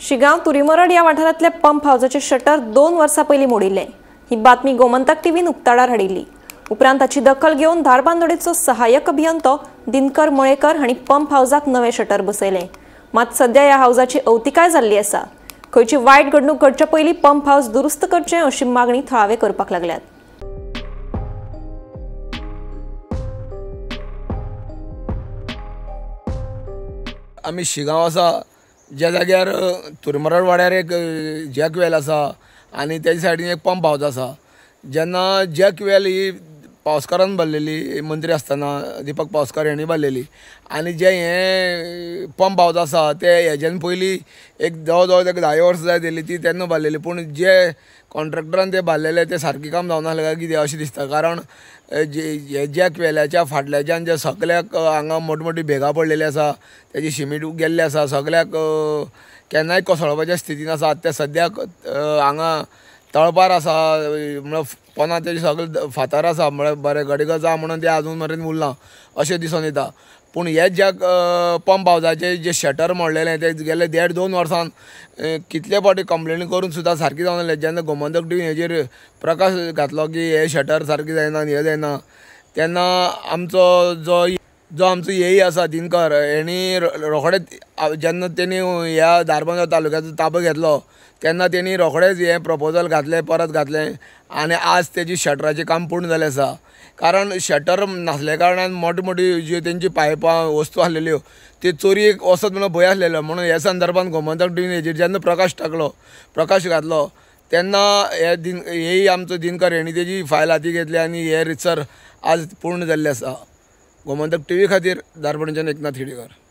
शिगांव तुरीमरड ह्या वाठारांतल्या pump हावजाचे shutter 2 वर्सां पयलीं मोडिल्लें. ही बातमी गोमंतक टीव्हीन उक्ताडार हाडिल्ली. उपरांत ताची दखल घेवन धारबांदोडेचो सहाय्यक अभियंतो दिनकर मळेकर हांणी पंप हावजाक नवें शटर बसयलें. मात सध्या ह्या हावजाची अवतिकाय जाल्ली आसा. खंयची वायट घडणूक घडचे पयलीं पंप हावज दुरुस्त करचें अशी मागणी थळावे करपाक लागल्यात. आमी शिगांव आसा ज्या जाग्यार तुरमरड वाड्यार एक जॅक वेल आसा आनी तेज्या सायडीन एक पंप हावज आसा. जेन्ना जॅक वेल ही पावसकारान बांदलेली, मंत्री आसतना दीपक पावसकार हेणी बांदलेली, आनी जे हें पंप हावज आसा ते हेज्यान पयलीं एक जवळ जवळ ताका 10 वर्सां जाय दिली ती तेन्ना बांदलेली, पूण जे कॉन्ट्रॅक्टरान ते बांदलेले ते सारकें काम जावनासलें काय कितें अशें दिसता. कारण हे जॅक वेल्याच्या फाटल्याच्यान जे सगल्याक हांगा मोटी मोटी भेगां पडलेली आसा, तेजी शिमीट गेल्ली आसा, सगल्याक केन्नाय कोसळपाच्या स्थितीन आसा. ते सद्याक हांगा तळपार आसा, म्हळ्यार पोना तेजे सगळे फातर आसा, म्हळ्यार बरें गडगज आहा म्हणून ते आजून मेरेन उरलां अशें दिसून येता. पूण हे ज्या पंप हावजाचे जे शटर मोडलेले ते गेले 1.5-2 वर्सान कितले फावटी कंप्लेन करून सुद्दां सारकी जावनासलें. जेन्ना गोमंतक टीव्ही हेजेर प्रकाश घातलो की हे शटर सारकें जायना आनी हें जायना, तेन्ना आमचो जो जो आमचो एई आसा दिनकर हेणी रोखडेच जेन्ना तेणी ह्या धारबांदोडा तालुक्याचो ताबो घेतलो तेन्ना तेणी रोखडेच हें प्रपोजल घातलें, परत घातलें आनी आज तेजी शटराचें काम पूर्ण जालें आसा. कारण शटर नासल्या कारणान मोठी मोठी ज्यो तेंची पायपां वस्तू आसलेल्यो त्यो चोरयेक वचत म्हणून भंय आसलेलो. म्हणून ह्या संदर्भान गोमंतक टीव्हीन हेजेर जेन्ना प्रकाश टाकलो, प्रकाश घातलो, तेन्ना हे हेय आमचो दिनकर हेणी तेजी फायल हाती घेतली आनी हे रितसर आज पूर्ण जाल्लें आसा. गोमंतक टीव्ही खातीर धारबांदोडेच्यान एकनाथ खेडेकर.